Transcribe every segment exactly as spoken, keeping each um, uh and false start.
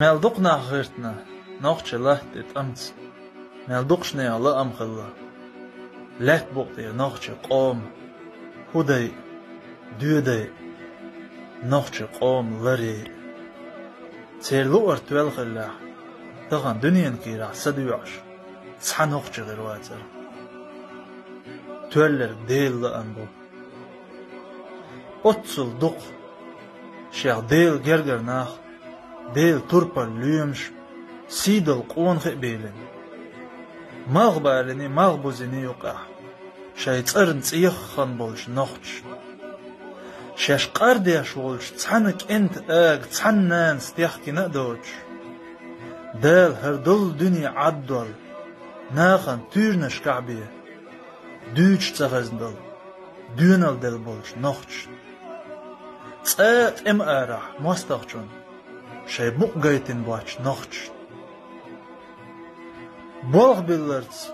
Мел дукха нах гӀиртина нохчийн латта тӀе тӀамца, мел дукхачу нехан лаам хилла лаьттан букъа тӀера нохчийн къоман хӀу дай а, доьдай а, нохчийн къоман ларъяй а. Церан луъург тоьлла хиллехь, тахана дуьненан кийрахь са доьӀуш цхьа нохчи хир вацара. Тоьлларг Делан лаам бу. Оццул дукха шех Делан гергара нах, Делан турпал лоьмаш, сий долу къонахий а бийлина, малхбалийний, малхбузийний юкъахь шайн цӀарна цӀеххьана болчу нохчашна, шаьш къардеш волчу цхьана кӀентан ага цхьана нанас техкина а доцуш, Дала хӀара долу дуьне Ӏаддолу, нахана туьйранашкахь бен, дуьйцуш ца хезна долу, доьналла делла болчу нохчашна, цкъа а тӀеман арахь мостагӀчунна шайн букъ гайтина боцчу нохчашна. Болх билларца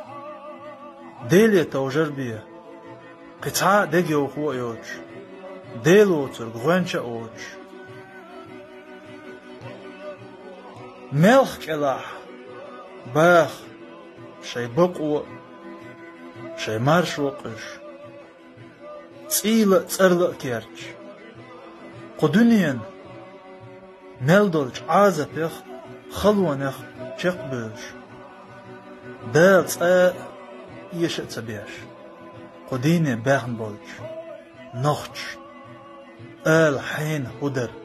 Деле товжар бен, кхин цхьа а дегайовхо а йоцуш, Дела воцург гӀоьнча а воцуш, мелха кӀелахь баха шайн бакъо а, шайн маршо а къуьйсуш, цӀийла а, цӀарла а керчаш, кху дуьненан мел долчу Ӏазапех а, халонех а чекхбевллаш, Дала цкъа а эша а ца беш, кху дийне баьхна болчу нохчашна ала хьенан хӀу дара.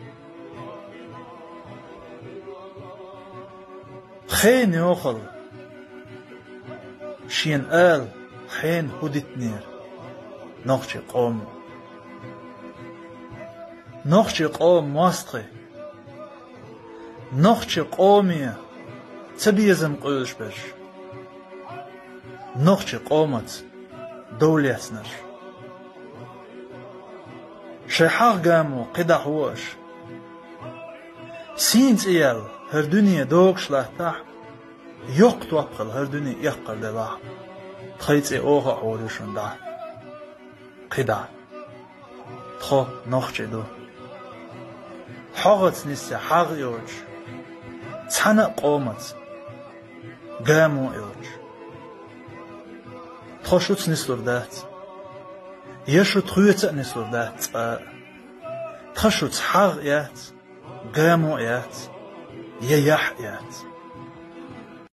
Хенан йохалла шена ала хьенан хӀу дитинера нохчийн къомо. Нохчийн къоман мостагӀий, нохчийн къоме цабезам къуьйлуш берш, нохчийн къомаца дов лецнарш, шайн хьагӀ-гамо кхидӀа хьо аша. Сийна цӀе яьлла хӀара дуьне догуш латтахь, йоккха топ хилла хӀара дуьне эккхар делахь, тхайн цӀе оха а хьур ю шуна дӀа. КхидӀа. Тхо нохчий ду. ХьогӀаца нисса хьагӀ а йоцуш, цхьана а къомаца гамо а йоцуш. Тхо шуца нислур дац, я шу тхоьца а нислур дац цкъа а. Тхан шуца хьагӀ а яц, гамо а яц, я яхь а яц.